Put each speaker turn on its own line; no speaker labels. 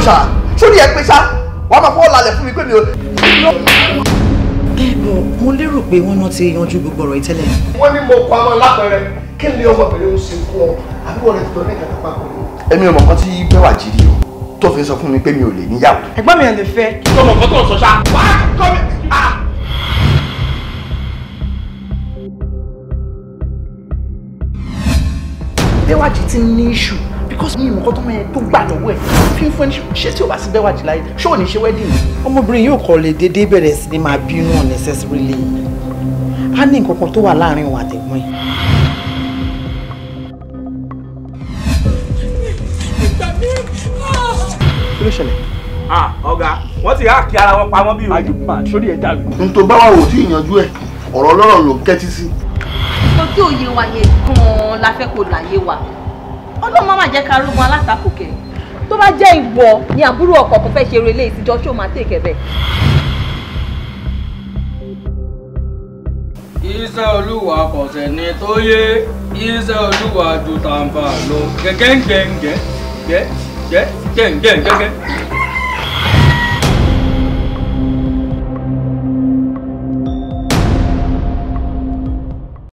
ṣá sórí ẹ pé ṣá wàá máa fọwọ́ lálẹ́ fún mi pé mi ò.
Ẹ bọ̀ mo lérò pé wọ́n náà ti yanjú gbogbo ọ̀rọ̀ yìí tẹ́lẹ̀.
Wọ́n ní mo kọ ọmọ lápẹẹrẹ kí ni ọmọbìnrin ń ṣe fún ọ àbí wọ́n lè ti lọ ní ìkàtà papọ̀.
Èmi ò mọ̀ nǹkan tí Bẹ́wàjí rí o tó fi sọ fún mi pé mi ò lè níyàwó.
Ẹ̀gbọ́n mi ò lè fẹ́.
Tọmọ nǹkan tó ń sọ ṣá. Wàá kọ́ mi.
Bẹ́wàjí ti ní issue because mi ìmọ̀ tó mẹ́rin tó gbà lọ́wọ́ ẹ̀ fi ń fún ẹni ṣé tí ò bá sí Bẹ́wàjí láyé ṣé ò ní ṣe wedding ni. Ọmọbìnrin yóò kọ́ lè déédéé bẹ̀rẹ̀ sí ni máa bínú unnecessarily. Á ní nǹkan kan tó wà láàrin òun àtẹ̀gbọ́n ẹ̀.
Kí ló ṣẹlẹ̀?
Ọ̀gá, wọ́n ti há kí ara wọn pamọ́ bí o.
Sórí ẹ̀ dàrú.
N tó bá wà wò tí ìyanjú ẹ̀ ọ̀rọ̀ ọlọ́rọ̀ ló ń kẹ́tí sí.
Nǹkan tí òye wa yẹn gan-an la fẹ́ kó láyé wa. Ọlọ́run má má jẹ́ ká rógun alátakò kẹ̀. Tó bá jẹ́ ìwọ ni àbúrò ọkọ kò fẹ́ ṣe eré ilé ìtìjọ́ ṣó máa tèkẹ́ bẹ́ẹ̀.
Iṣẹ́ Olúwa kò sẹ́ni tó yé, iṣẹ́ Olúwa ju tàǹfà lọ. Gẹ́gẹ́ngẹ́ngẹ́ gẹ́ gẹ́ gẹ́ngẹ́ngẹ́ngẹ́.